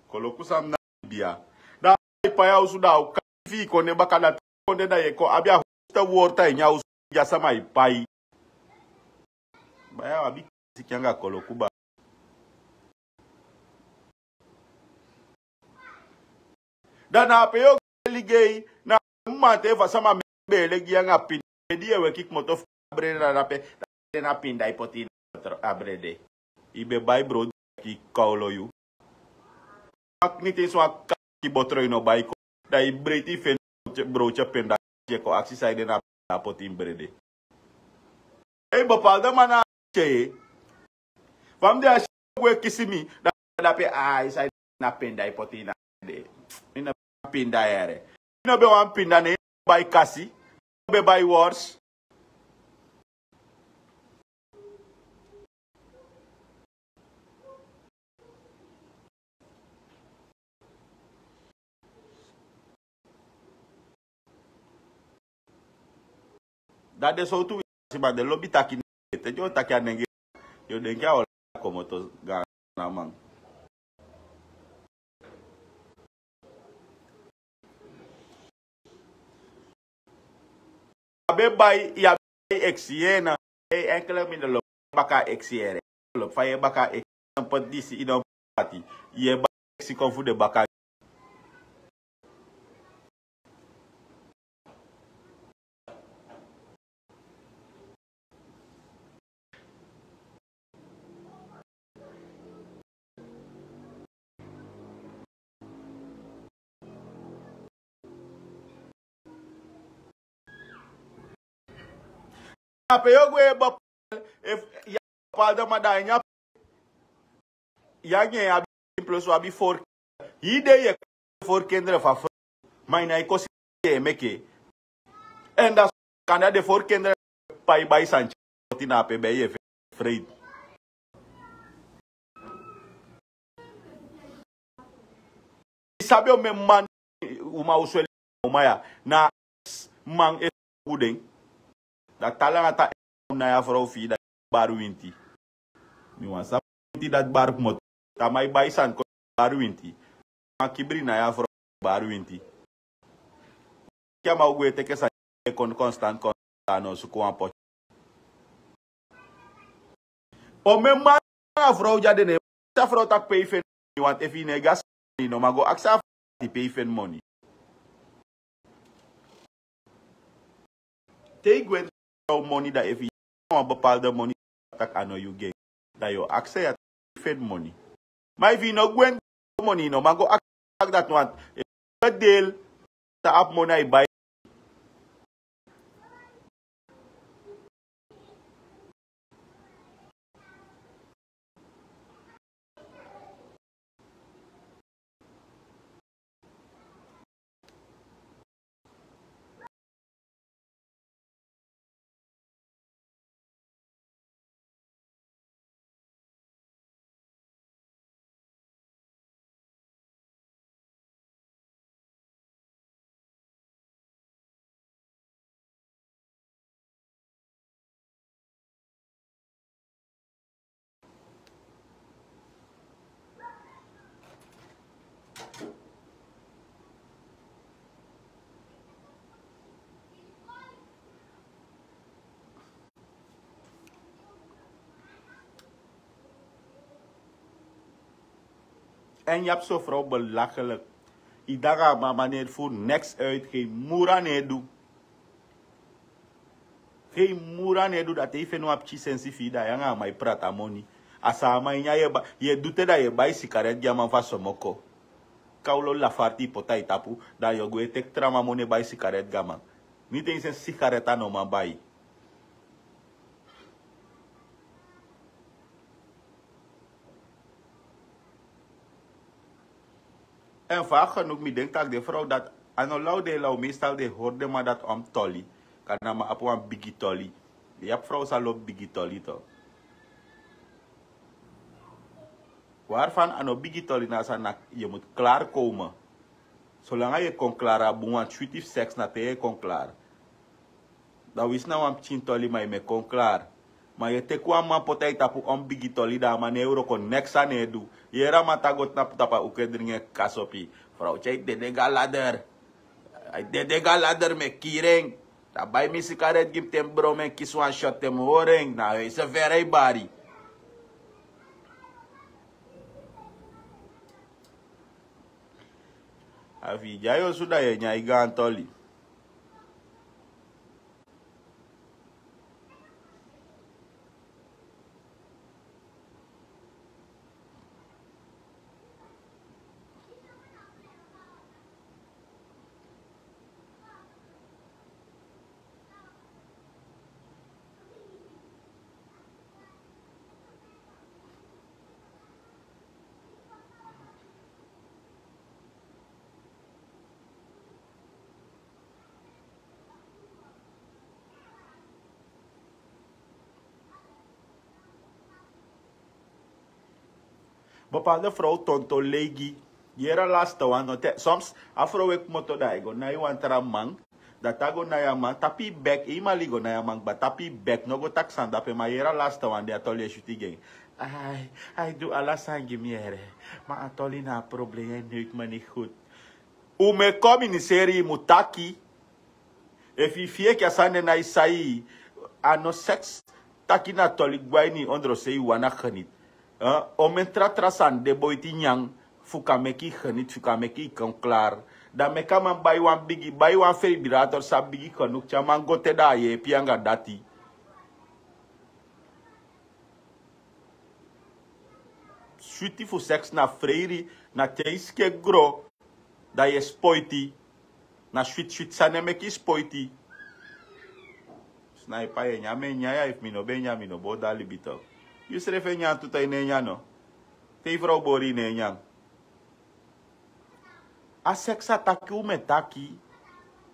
Koloku san mi na bia. Da a e pai a osu da a o kai fi yu konde baka dati konde da yu e kon abi a howpu te wortu a ini a osu. Di a sama e pai. Baya wan bigi siki anga koloku baya. Da na ape yu o go e ligei na a uman te fu a sama meki beele gi yu anga pinda. Di yu e weki kmoto fu a brede na dape da a brede na pinda yu poti ini a brede. Yu be bai brode. Ki kawlo yu. Niti en swan kaki botro yu no bai kon. Da yu breiti yu feni browtye penda. Yu e kon aksi san ede na penda poti ini brede. Ei, bepaalde man na tyeye. Fa mi de a si gwe kisi mi. Da dape ai san ede na penda yu poti ini a de. Mi no ben wan pinda yere. Mi no ben wan pinda ne bai kasi. Ben bai wors. Da den sowtu winsi man den lobi taki nenge. Te den o taki a nenge, yu o denki a o komoto gaan na man. A ben bai, yu abi eksi yena. Ei, enkele mi de lobi baka eksi yere. Lobi fa yu e baka eksi. Poti disi yu no pati. Yu e bai eksi kon fu de baka. Na pe yu o gwe bepaalde man da ini a yu anga en abi en plus wi abi voorkinderen. Hii de yu e voorkinderen van vrouw. Maar yu na yu kosi yu e meke. En dat kan dat de voorkinderen pai bai santye poti na ape ben yu e vreid. Yu sabi omeni man, uman o sweli uman ya na man e fu den. Da te a langa tan na yu a vrouw fi yu da yu bari winti. Mi wani sabi winti dati bari kmoto. Te a man e bai sani kon bari winti. A man kibri na yu a vrouw bari winti. Te a man o gwe teke sani e kon konstant kon a no suku wan poti. Omeni man a vrouw di a de ne. Sa vrouw taki pe yu feni moni want efu yu no e gi a sani no man go aksi a vrouw pe yu feni moni. Te yu gwe en moni da efu yu wan bepaalde moni taki a no yu gi en da yu o aksi en ya taki yu feni moni. Ma efu yu no gwe en moni yu no man go aksi taki dati want efu yu deel sa abi moni a yu bai. En yu abi so vrouw belachelijk. Yu dagi a man maneri fu neks uit, geen mura no e du. Geen mura no e du, da te yu feni wan pikin sensi fi yu da yu anga a man e prati a moni. A sama ini a yu e du te da yu e bai sigaret gi a man fu a somoko. Kawlo lafarti yu poti a yu tapu, da yu o gwe teki tra man moni e bai sigaret gi a man. Niti en sensi sigaret a no man bai. En fa a genuk mi denki tak' den frow dati a no law den e law meestal den e hori den man dati om toli. Kan na man abi wan bigi toli. Yu abi frow san lobi bigi toli to. Wari fan a no bigi toli na san na yu mus klari kowme. Solanga yu e kon klari a bun wan switi fu seks na te yu e kon klari. Da wisi na wan pikin toli ma yu mu e kon klari. Ma yu e teki wan man poti a yu tapu on bigi toli da a man no e wroko neks a no e du. Yu yere a man tan go tnapu tapu a uku e dringi en kasopi. Frow tyai dede go a lader. A e dede go a lader mi e kiri en. Da bai mi sigaret gi mi te mi bron mi en kisi wan shot te mi hori en na a huise fere e bari. A fi yu dyayi osu da yu e nyan yu gaan toli. Bepaalde vrouw tonto leigi. Yera laste wan no te soms a vrouw e kmoto da e go na yu wan tra man. Da ta go na ya man tapi bek e mali go na ya man ba tapi bek no go taksan dape ma yera laste wan de a toli e suti gen. Ai ai du ala sangi mi ere. Ma a toli na a problem en nu ik me ni goed. U me kominiseri mu taki. Efu yu fii eki a sani de na yu sai a no seks. Taki na toli gba ini ondro sei wan na genit. Omen tratra sani de boiti nyan. Fu kan meki yu genit fu kan meki yu kon klar. Dan meki a man bai wan bigi bai wan feibirator san bigi genuk te a man go te dan a yeepi anga dati. Switi fu seks na freiri. Na te yu sike gro dan yu e spoiti. Na switi switi sani e meki yu spoiti. Snaipa yu e nyan mi e nyan ya efu mi no ben nyan mi no bo dali bito. Yu srefi e nyan tuta yu no e nyan no. Te yu frow bori yu no e nyan. A seks a taki un mi e taki.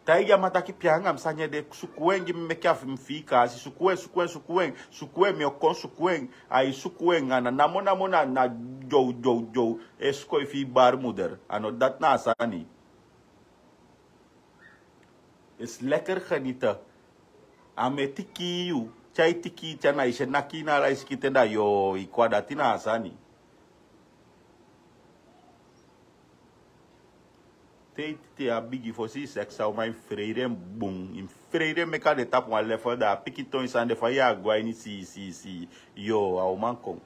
Taigi a man taki pe anga mi sani ede suku en gi mi meke a fi mi fii kaasi suku en suku en suku en. Suku en mi o kon suku en. Ai suku en a na namo namo na na dyow dyow dyow. E suku en fii bari muder a no dati na a sani. Isi lekker genite. A mi e tikii yu. Te ai tikii te a na isi e nakii na ala isi kiten da yu o yu kon a dati na a sani. Te yu titi a bigi fosi yu seks a uman yu mus freiri en bun yu mus freiri en meke a de tapu wan lefel da a pikin ton yu sani de fa yu a go a ini sii sii sii. Yu o a uman kon.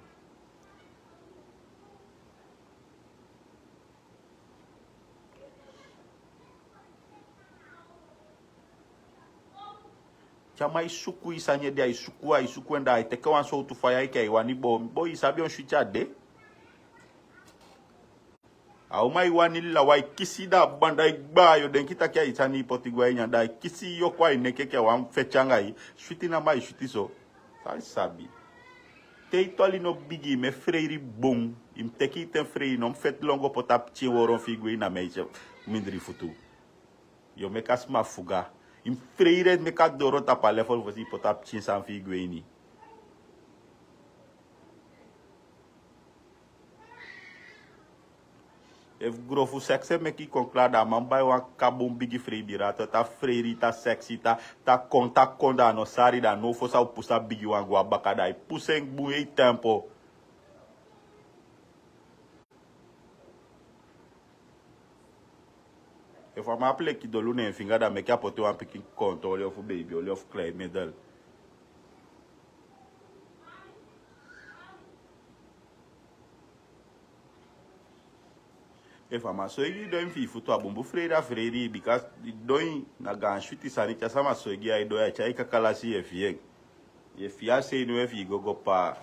Te a man e suku yu sani ede ai suku ai suku en da ai teke wan sowtu faya enke ai wani boo mi boo yu sabi on switi a de. A uman e wani lawan e kisi da a banda e gbaa yu o denki taki ai sani yu poti go a ini anda ai kisi yu o kon ai neki enke a wan feti anga yu. Switi na man e switi so. San yu sabi? Te yu toli no bigi yu mu e freiri bun. Yu mus teke yu ten freiri no mus feti longo poti a pikin e woro fu yu gwe ini a meisye mindri futu. Yu o meke a sma fuga. Yu mus freire meke a doro tapu a lefel fosi yu poti a pikin sani fu yu gwe ini. Efu grofu seks e meke yu kon kla da a man bai wan kabun bigi freibirato ta freiri ta seksi ta ta kon ta kon da a no sari da a now fosi a o pusu a bigi wan go a baka da a e pusu en bun hei tempo. Efu a man abi leki dolu na en finga da meke a poti wan pikin konto oli ofu beibi oli ofu klei medel. Efu a man soigi yu don yu fu yu futu a bunbun freiri a freiri yu bika yu don yu na gaan switi sani te a sama soigi yu a yu don yu a tyai kakalasi yu e fi en. Yu e fi a sei no efu yu go go paa.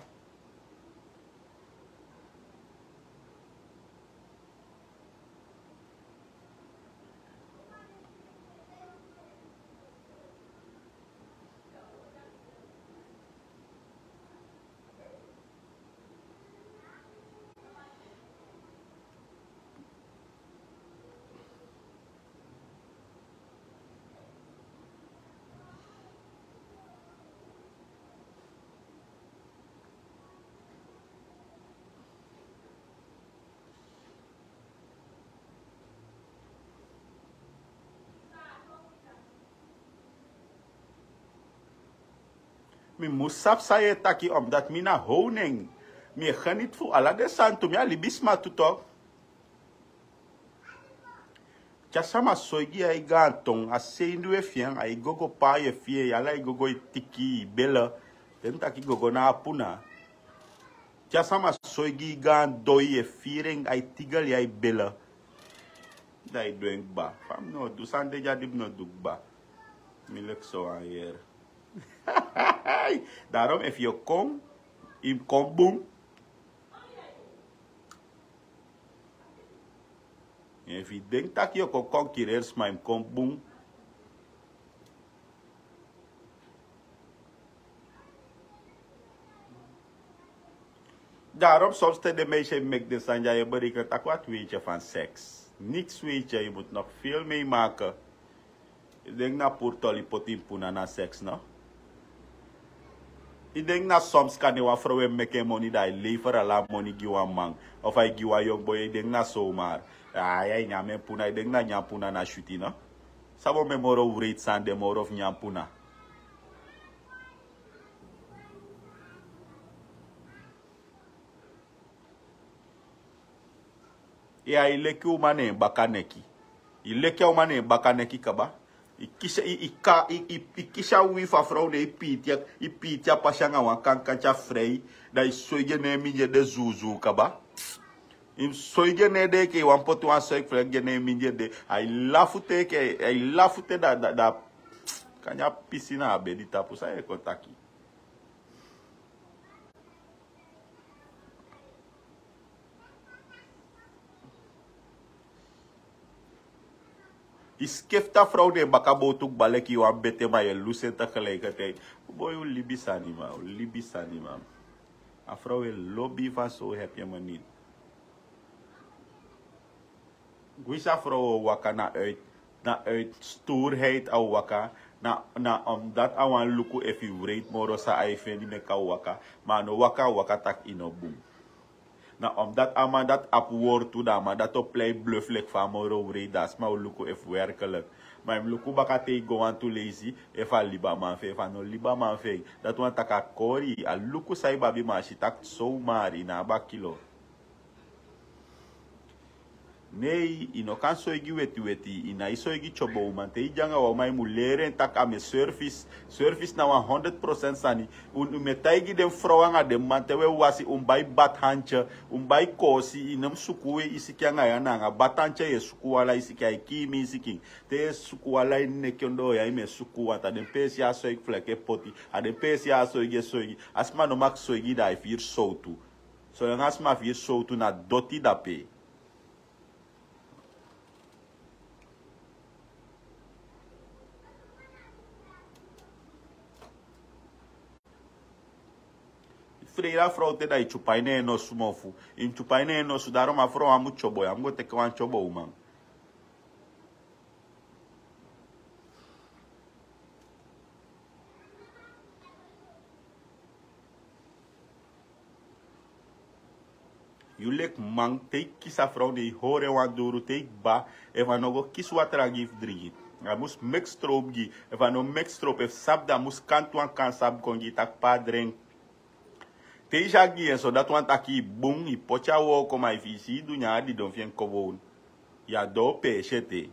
Mi mus sabi san yu e taki omdati mi na how nen. Mi e geniti fu ala den sani tu mi a libisma tu tok. Te a sama soigi yu a e gaan ton a sei ndu e fi en a e gogo paa yu e fi en yu ala e gogo e tiki yu bele. Den mi taki gogo na apu na. Te a sama soigi yu gaan doi yu e fiiri en a e tigel yu a e bele. Da yu du en kba fa mi no du sani de dya di mi no du kba. Mi leki sowan yere. Darom efu yu o kon yu mus kon bun. Efu yu denki tak' yu o kon kon kireri sma yu mus kon bun. Darom soms te den meisi e meki den sani dya yu e bereiken tak' wati weiti yu fan seks. Niks weiti yu yu mus nok feel meimake. Yu denki na puru toli poti yu mus puna na seks no? I denki na soms kande wan frow e meke en moni, da ai lever ala a moni gi wan man, of ai gi wan yongu boi, i denki na somar. Ai, ai nyan en puna, i denki na nyan puna na switi no? San bo mi e moro wreiti sani de moro fu nyan puna? Ya, i leki uman na en baka neki. I leki a uman na en baka neki kaba. I kisi, i, i ka, i, i, i kisi a uwii fu a frow, ne i piiti a, i piiti a pasi anga wan kankanti a frei. Da i soigi en ne en mindii ede zuuzuu kaba. I mus soigi en ne en de enke i wani poti wan soigi flek gi en ne en mindii ede. Ai lafu te enke, ai lafu te da, da, da. Kande a pisi na a bedi tapu, san yu e kon taki? I skefti a frow na en baka bowtu kba leki wan beteman, yu e lusu en tegelijkertijd. Boi, un libi sani man, un libi sani man. A frow e lobi yu fa so, happy man niti. Winsi a frow o waka na uit, na uit stoerheid a o waka, na, na omdat a wani luku efu i wreiti moro san ai feni meki a o waka, ma a no waka, a waka taki i no bun. Na omdat a man dati abi wortu, da a man dati o plei bluf leki fa a moro wreiti, da a sma o luku efu werkelijk. Ma i mus luku baka te i go wantu leisi, efu a libaman fu en, efu a no libaman fu en. Dati wani taki a kori, a luku san i abi, ma a si taki somar i no abi a kilo. Nei, i no kan soigi wetiweti, i nái soigi tyobo uman. Te i de anga wan uman, i mu leri en taki a mu e service. Service na wan honderd procent sani. Un, un mu e taigi den frow anga den man, te un e wasi, un bai badhandje, un bai koosi, i no mu suku i sikin anga ya, na anga badhandje yu e suku ala i sikin, ai kii mi i sikin. Te yu e suku ala i neki ondoo ya, i mu e suku wan. A den peesi ya a soigi flek e poti, a den peesi ya a soigi e soigi. A sma no mag soigi, da ai firi sowtu. Solanga a sma firi sowtu, na doti dape. Freira frow te, da i tyupai na en nosu mofu. I mu tyupai na en nosu, daarom a frow á mu tyobo, ya mu go teke wan tyobo uman. Yu leki man, te i kisi a frow, ne i hori en wan duru, te i kba, efu a no go kisi watra gi fu dringi. A mus meki stroop gi, efu a no meki stroop, efu sabi, da a mus kanti wan kan sabi kon gi, taki pe a dringi. Te i si a gi en so, dati wani taki i bun, i poti a wooko, ma efu i si i du nyan a didon fi en kon bow, ya doo peesi ete.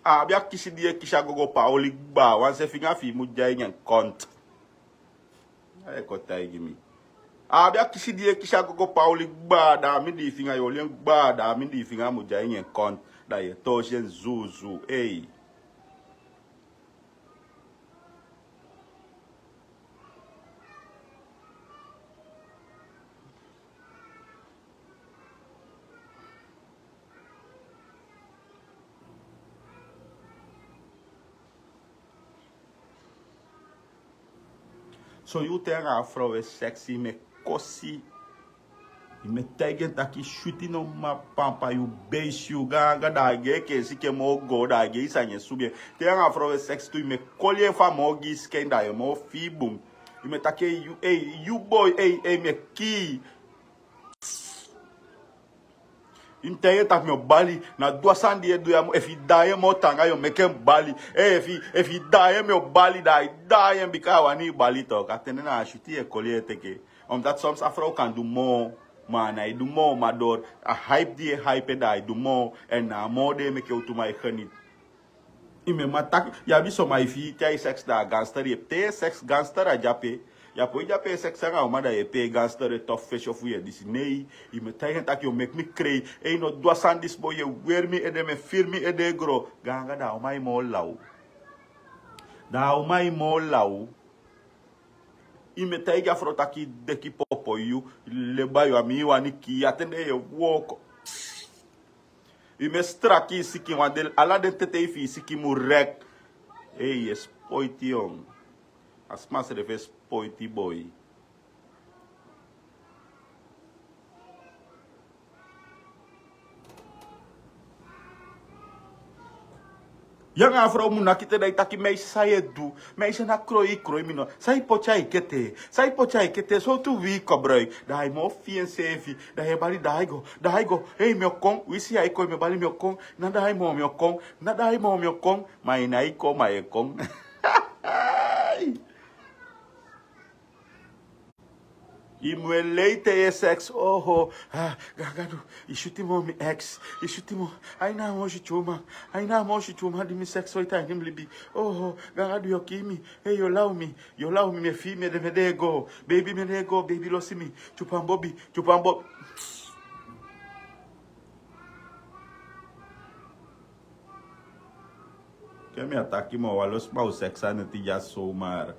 A abi a kisi di yu e kisi a gogo pe a oli gbaa, wan se finga fi i mu de a ini en kont. A e kon taigi mi. A abi a kisi di yu e kisi a gogo pe a oli gbaa, da a mindii finga yu oli en gbaa, da a mindii finga mu de a ini en kont, da yu e toosi en zuuzuu, ei. So yu te anga a frow e seksi, i mu e kosi. I mu e taigi en taki switi no man pampa yu, beisi yu, gaanga, da a gi en enke en sikin e moo goo, da a gi en i sani e subi en. Te yu anga a frow e seksi tu, i mu e koli en fu a moo gi i sikin, da yu e moo fii bun. I mu e taki ei yu, ei yu boi, ei, ei, mi e kii. I mu taigi en taki mi o bali, na du a sani di yu e du ya, efu i daai en moo taanga yu o meke en bali. Ei, efu i, efu i daai en mi o bali, da i daai en bika a wani i bali toch. A ten de na a switi yu e koli en teke. Omdat soms a frow kan du moo, ma a nái du moo, ma door a hype di yu e hype en, da ai du moo, en na a moo de e meke u tu man e geniet. I mu e man taki, yu abi son man, efu i, te ai seks da a gangster yu e pee, seks gangster a de ape. Yu á poi de ape e seks anga a uman da yu e pee gangster e tofu fesi ofu yu e disi. Nei, i mu e taigi en taki yu o meki mi krei. Ei, no du a sani disi boi, yu e weri mi ede, mi e firi mi ede e gro. Gaanga, da a uman e moo law. Da a uman e moo law. I mu e taigi a frow taki deki popo yu, leba yu, a mi i wani kii, a ten de yu e wooko. Yu mesi traki yu sikin wan de, ala den tetei fi yu sikin mu rek. Ei, yu e spoiti yon. A sma srefi e spoiti boi. Yu anga a frow mu naki te, da i taki: Meisi, san yu e du? Meisi, na kroi i kroi mi no. San i poti a i kete? San i poti a i kete? Sowtu wii kobroik? Da ai moo fii enseefi. Da yu e bali: Daigo, Daigo, ei, mi o kon. Winsi ai kon, mi e bali: Mi o kon. Na dai moo, mi o kon. Na dai moo, mi o kon. Ma i nai kon, ma yu e kon. I mu e lei te yu e seks. Oho, ah, gangadu, i suti moo mi eks, i suti moo. Ai, na a moo suti uman, ai, na a moo suti uman di mi seks fu a ini mi libi. Oho, gangadu, yu o kii mi. Ei, yu o law mi, yu o law mi, mi e fii mi ede, mi ede e go. Beibi, mi ede e go, beibi, losi mi. Tyupan bobi, tyupan bobi. Ke mi a taki moo, wan lo sma o seks a neti dya zomaar.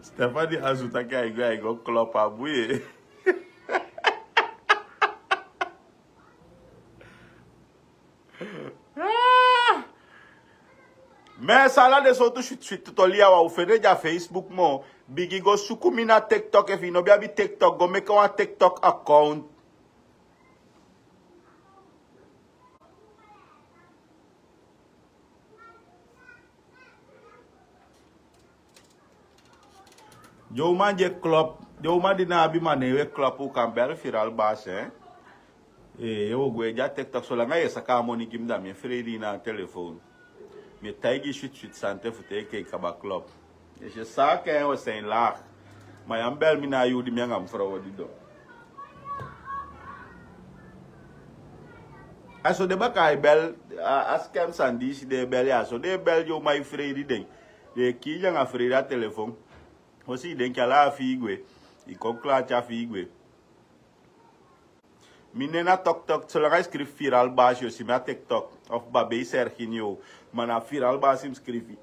Stephanie Azu taki ai go, ai go klop a bui. Ah! Mais ala den sowtu switi switi toli ya, wan o fende den a Facebook moo. Bigin go suku mi na TikTok. Efu i no be abi TikTok, go meke wan TikTok account. Den uman di e klop, den uman di no abi man, ne yu e klop, u kan bel Viral Basi, hè. Eh, yu o gwe dya TikTok, solanga yu e saka a moni gi mi, da mi e freide na a telefon. Mi e taigi yu switi switi sani te fu te yu e kaba klop. Yu e si saka en, we zijn laag. Ma yu á mu bel mi na a yuu di mi anga mi frow o didon. A so den baka e bel, a, a scam sani di i si den e bel ya, so den e bel, den uman e freide den. Den e kii den anga freide a telefon. Fosi i denki ala a fii gwe, i kon klati a fii gwe. Mi nen na TikTok, solanga i skrifi Viral Basi yu o si mi a TikTok, of Babei Serginio, ma na Viral Basi mi skrifi.